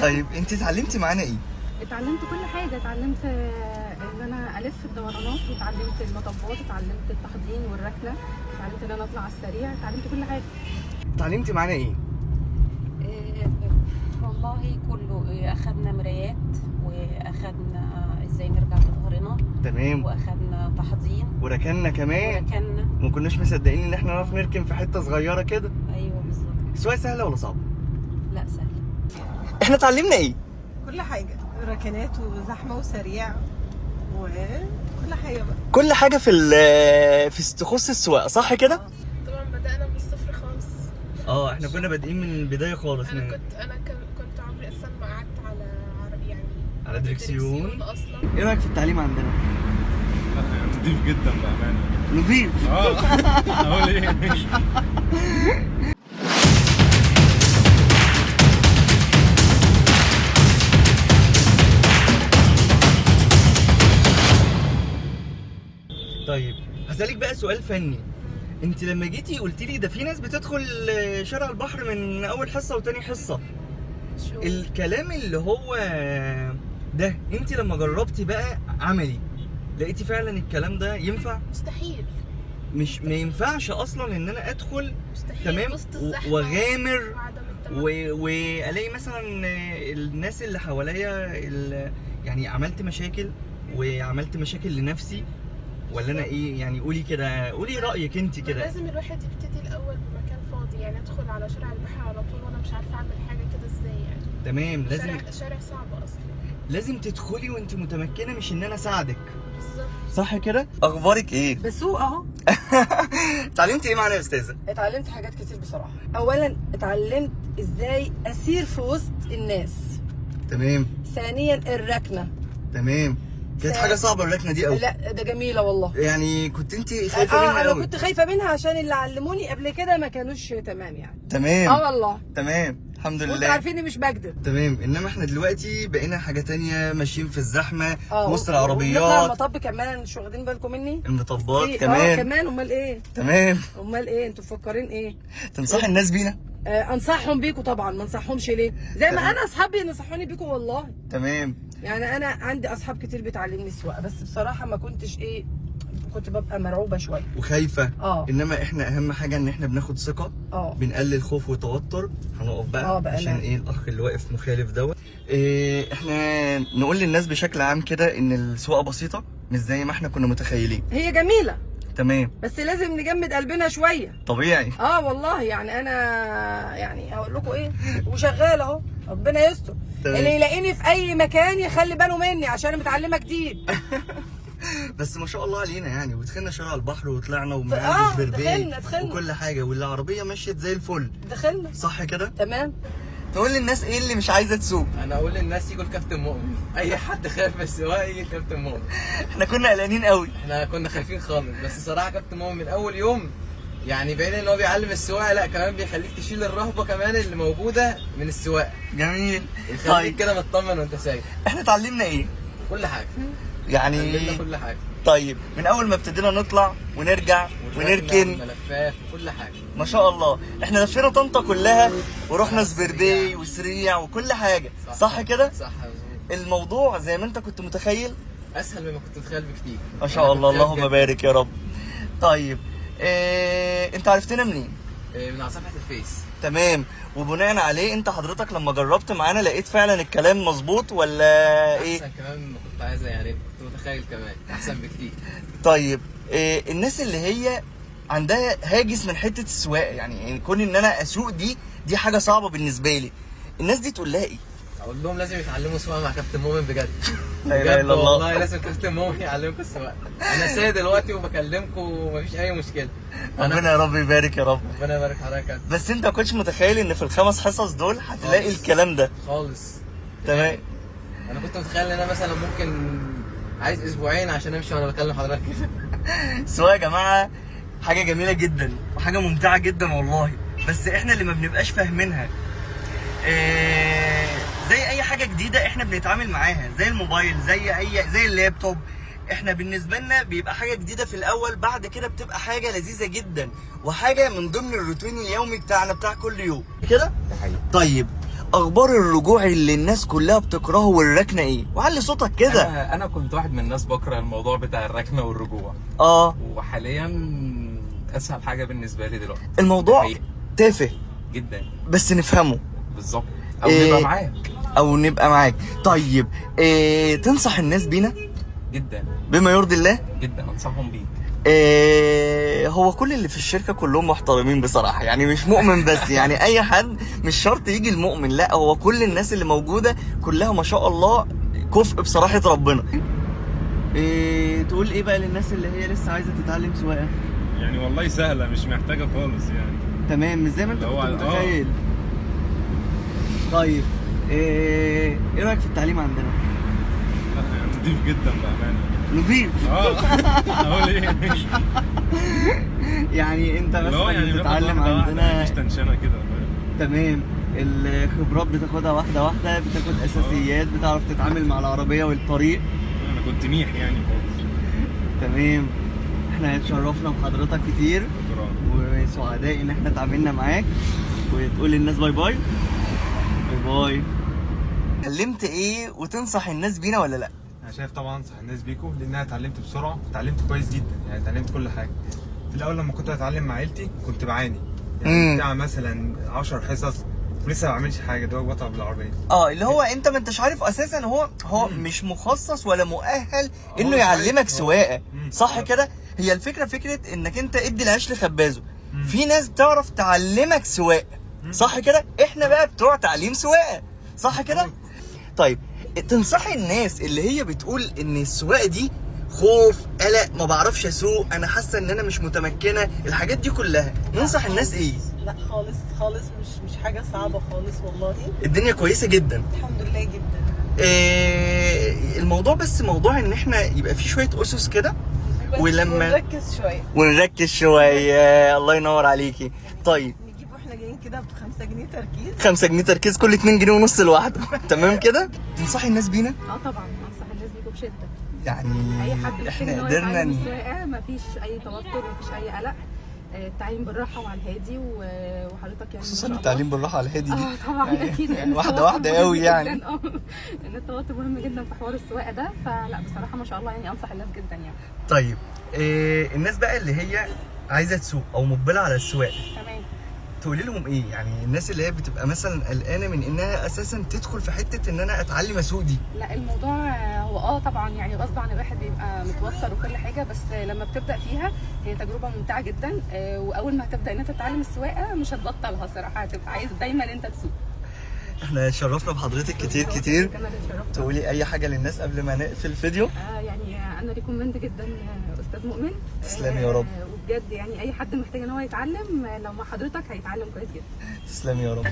طيب انت اتعلمتي معانا ايه؟ اتعلمت كل حاجة، اتعلمت ان انا الف الدورانات، واتعلمت المطبات، اتعلمت التحضين والركنه، اتعلمت ان انا اطلع على السريع، اتعلمت كل حاجة. اتعلمتي معانا ايه؟ والله كله، اخدنا مرايات، واخدنا ازاي نرجع بظهرنا. تمام. واخدنا تحضين وركننا كمان. وركننا، ما كناش مصدقين ان احنا نعرف نركن في حتة صغيرة كده. ايوه بالظبط. السواقة سهلة ولا صعبة؟ لا سهلة. احنا اتعلمنا ايه؟ كل حاجة، ركنات وزحمه وسريع وكل حاجة بقى. كل حاجة في في تخص السواقة، صح كده؟ طبعا بدأنا من الصفر خالص. احنا كنا بادئين من البداية خالص. انا كنت عمري اصلا ما قعدت على يعني على دريكسيون اصلا. ايه رايك في التعليم عندنا؟ نضيف جدا بامانه. نضيف. اقول ايه؟ طيب هسألك بقى سؤال فني. انت لما جيتي قلتي لي ده في ناس بتدخل شارع البحر من اول حصة وتاني حصة. الكلام اللي هو ده انت لما جربتي بقى عملي لقيتي فعلا الكلام ده ينفع؟ مستحيل. مش ما ينفعش اصلا ان انا ادخل. مستحيل. تمام، واغامر والاقي مثلا الناس اللي حواليا يعني عملت مشاكل، وعملت مشاكل لنفسي، ولا انا ايه يعني؟ قولي كده، قولي رايك انت كده. لازم الواحد يبتدي الاول بمكان فاضي، يعني ادخل على شارع البحر على طول وانا مش عارفه اعمل حاجة كده ازاي يعني. تمام. لازم شارع صعب اصلا. لازم تدخلي وانت متمكنة، مش ان انا اساعدك. بالظبط، صح كده. اخبارك ايه؟ بسوق اهو. اتعلمتي ايه معانا يا استاذه؟ اتعلمت حاجات كتير بصراحة. اولا اتعلمت ازاي اسير في وسط الناس. تمام. ثانيا الركنه. تمام. كانت حاجة صعبة الركنه دي قوي. لا ده جميلة والله. يعني كنت انت خايفة منها قوي؟ انا كنت خايفة منها عشان اللي علموني قبل كده ما كانوش تمام يعني. تمام. والله تمام، الحمد لله. وانتوا عارفين اني مش بكدب. تمام. انما احنا دلوقتي بقينا حاجة تانية، ماشيين في الزحمة وسط العربيات. المطب كمان، مش واخدين بالكم مني؟ المطبات كمان. كمان. امال ايه؟ تمام. امال ايه؟ انتوا مفكرين ايه؟ تنصحي الناس بينا؟ انصحهم بيكم طبعا، ما انصحهمش ليه؟ زي ما انا اصحابي نصحوني بيكم والله. تمام. يعني انا عندي اصحاب كتير بتعلمني السواقة، بس بصراحة ما كنتش ايه، كنت ببقى مرعوبه شوية وخايفة. انما احنا اهم حاجة ان احنا بناخد ثقة، بنقلل خوف وتوتر. هنقف بقى عشان ايه الاخ اللي واقف مخالف دوت. إيه احنا نقول للناس بشكل عام كده ان السواقة بسيطة، مش زي ما احنا كنا متخيلين. هي جميلة. تمام، بس لازم نجمد قلبنا شوية. طبيعي. والله يعني انا يعني اقول لكم ايه، وشغال اهو، ربنا يستر. اللي يلاقيني في اي مكان يخلي باله مني عشان انا متعلمة جديد. بس ما شاء الله علينا يعني، ودخلنا شارع البحر وطلعنا ومعانا بربيه وكل حاجة، والعربية مشيت زي الفل. دخلنا، صح كده؟ تمام. تقول للناس ايه اللي مش عايزه تسوق؟ انا اقول للناس يجوا الكابتن مؤمن. اي حد خايف من السواقة يجي الكابتن مؤمن. احنا كنا قلقانين قوي، احنا كنا خايفين خالص، بس صراحة كابتن مؤمن من اول يوم يعني بعيد ان هو بيعلم السواقة، لا كمان بيخليك تشيل الرهبة كمان اللي موجودة من السواقة. جميل. يخليك كده مطمن وانت سايق. احنا اتعلمنا ايه؟ كل حاجة يعني، اتعلمنا كل حاجة. طيب من اول ما ابتدينا نطلع ونرجع ونركن ملفات وكل حاجة ما شاء الله. احنا لفينا طنطا كلها ورحنا سبربي وسريع وكل حاجة، صح كده؟ صح مظبوط. الموضوع زي ما انت كنت متخيل؟ اسهل مما كنت متخيل بكتير. ما شاء الله، اللهم بارك يا رب. طيب انت عرفتنا منين؟ من على صفحة الفيس. تمام. وبناء عليه انت حضرتك لما جربت معانا لقيت فعلا الكلام مظبوط ولا ايه؟ احسن كمان ما كنت عايزه يعني، كنت متخيل كمان احسن بكتير. طيب الناس اللي هي عندها هاجس من حتة السواقة، يعني كون ان انا اسوق دي حاجة صعبة بالنسبة لي، الناس دي تقول لها ايه؟ اقول لهم لازم يتعلموا سواقة مع كابتن مؤمن بجد. لا اله الا الله. والله لازم كابتن مؤمن يعلمكم السواقة. انا سايق دلوقتي وبكلمكم ومفيش اي مشكلة. ربنا يا رب يبارك يا رب. ربنا يبارك حضرتك. بس انت ما كنتش متخيل ان في الخمس حصص دول هتلاقي الكلام ده خالص؟ تمام. انا كنت متخيل ان انا مثلا ممكن عايز اسبوعين عشان امشي وانا بكلم حضرتك كده. السواقة يا جماعة حاجة جميلة جدا وحاجه ممتعة جدا والله، بس احنا اللي ما بنبقاش فاهمينها. زي اي حاجة جديدة احنا بنتعامل معاها، زي الموبايل، زي اللابتوب، احنا بالنسبة لنا بيبقى حاجة جديدة في الاول، بعد كده بتبقى حاجة لذيذة جدا وحاجه من ضمن الروتين اليومي بتاعنا بتاع كل يوم كده. ده حقيقي. طيب اخبار الرجوع اللي الناس كلها بتكرهه والركنه ايه؟ وعلي صوتك كده. انا كنت واحد من الناس بكره الموضوع بتاع الركنه والرجوع. وحاليا اسهل حاجة بالنسبة لي دلوقتي. الموضوع حقيقة. تافه جدا بس نفهمه بالظبط، او نبقى معاك. او نبقى معاك. طيب تنصح الناس بينا؟ جدا. بما يرضي الله؟ جدا انصحهم بيك. هو كل اللي في الشركة كلهم محترمين بصراحة، يعني مش مؤمن بس، يعني اي حد مش شرط يجي المؤمن، لا هو كل الناس اللي موجودة كلها ما شاء الله كفء بصراحة ربنا. تقول ايه بقى للناس اللي هي لسه عايزه تتعلم سواقة؟ يعني والله سهلة، مش محتاجه خالص يعني. تمام، مش زي ما انت كنت متخيل. طيب ايه رايك في التعليم عندنا؟ لا يعني نضيف جدا بامانه. نضيف. اقول ايه؟ يعني انت مثلا يعني بتتعلم عندنا مفيش تنشنه كده. تمام، الخبرات بتاخدها واحدة واحدة، بتاخد اساسيات، بتعرف تتعامل مع العربية والطريق. انا كنت ميح يعني خالص. تمام، احنا اتشرفنا بحضرتك كتير. شكرا، وسعداء ان احنا اتعاملنا معاك. وتقول للناس bye bye. bye bye. اتعلمت ايه وتنصح الناس بينا ولا لا؟ انا شايف طبعا انصح الناس بيكم، لان انا اتعلمت بسرعة، اتعلمت كويس جدا، يعني اتعلمت كل حاجة. في الاول لما كنت اتعلم مع عيلتي كنت بعاني، يعني بتاع مثلا 10 حصص ولسه ما بعملش حاجة، ده بتعب بالعربية. اللي هو انت ما انتش عارف اساسا هو مش مخصص ولا مؤهل انه يعلمك سواقة، صح كده؟ هي الفكرة فكرة انك انت ادي العيش لخبازه. في ناس بتعرف تعلمك سواقة، صح كده؟ احنا بقى بتوع تعليم سواقة، صح كده؟ طيب تنصحي الناس اللي هي بتقول ان السواقة دي خوف، قلق، ما بعرفش اسوق، انا حاسه ان انا مش متمكنة، الحاجات دي كلها، ننصح الناس ايه؟ لا خالص خالص، مش حاجة صعبة خالص والله، الدنيا كويسة جدا الحمد لله جدا. الموضوع بس موضوع ان احنا يبقى في شوية اسس كده، ولما ونركز شوية ونركز شوية. الله ينور عليكي. طيب نجيب واحنا جايين كده ب 5 جنيه تركيز، 5 جنيه تركيز، كل 2 جنيه ونص لوحده. تمام كده؟ تنصحي الناس بينا؟ طبعا انصح الناس بيكم بشده. يعني اي حد محتاج ان هو يتعلم السواقة، مفيش اي توتر، مفيش اي قلق، التعليم بالراحة وعلى الهادي. وحضرتك يعني خصوصا التعليم بالراحة على الهادي دي طبعا يعني اكيد، يعني واحدة واحدة قوي يعني. ان التوتر مهم جدا في حوار السواقة ده، فلا بصراحة ما شاء الله يعني انصح الناس جدا يعني. طيب الناس بقى اللي هي عايزه تسوق او مقبله على السواقة، تمام، تقولي لهم ايه؟ يعني الناس اللي هي بتبقى مثلا قلقانة من انها اساسا تدخل في حتة ان انا اتعلم اسوق دي. لا الموضوع هو طبعا يعني غصب عن الواحد بيبقى متوتر وكل حاجة، بس لما بتبدا فيها هي تجربه ممتعة جدا، واول ما هتبدا ان انت تتعلم السواقة مش هتبطلها صراحة، هتبقى عايز دايما انت تسوق. احنا اتشرفنا بحضرتك كتير كتير. تقولي اي حاجة للناس قبل ما نقفل الفيديو؟ يعني انا recommend جدا استاذ مؤمن. تسلمي يا رب. وبجد يعني اي حد محتاج ان هو يتعلم، لو مع حضرتك هيتعلم كويس جدا. تسلمي يا رب.